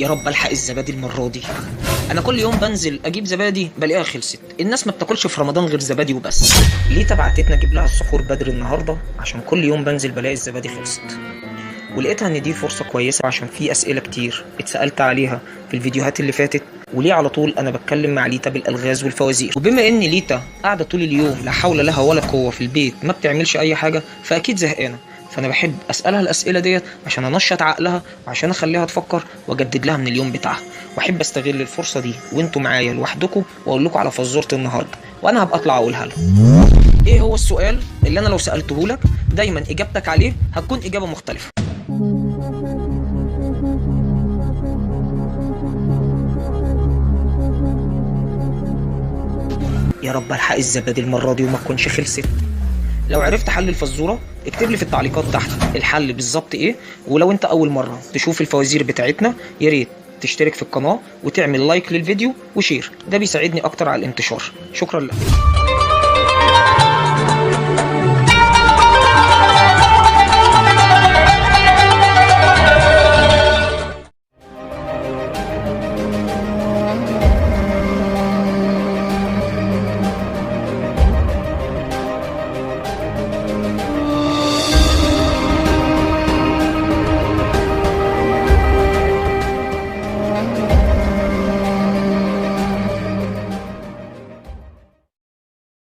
يا رب الحق الزبادي المرة دي. انا كل يوم بنزل اجيب زبادي بلاقيها خلصت. الناس ما بتاكلش في رمضان غير زبادي وبس. ليه تبعتتنا اجيب لها السحور بدري النهارده؟ عشان كل يوم بنزل بلاقي الزبادي خلصت. ولقيتها ان دي فرصة كويسة عشان في اسئلة كتير اتسالت عليها في الفيديوهات اللي فاتت، وليه على طول انا بتكلم مع ليتا بالالغاز والفوازير. وبما ان ليتا قاعدة طول اليوم لا حول لها ولا قوة في البيت، ما بتعملش اي حاجة، فاكيد زهقانه. فانا بحب اسالها الاسئلة ديت عشان انشط عقلها وعشان اخليها تفكر واجدد لها من اليوم بتاعها. واحب استغل الفرصة دي وانتوا معايا لوحدكم واقول لكم على فزوره النهارده، وانا هبقى اطلع اقولها لكم. ايه هو السؤال اللي انا لو سالته لك دايما اجابتك عليه هتكون اجابه مختلفة؟ يا رب الحق الزبادي المرة دي وما تكونش خلصت. لو عرفت حل الفزوره اكتب لي في التعليقات تحت الحل بالظبط ايه. ولو انت اول مرة تشوف الفوازير بتاعتنا يا ريت تشترك في القناة وتعمل like للفيديو و share، ده بيساعدني اكتر على الانتشار. شكرا لك.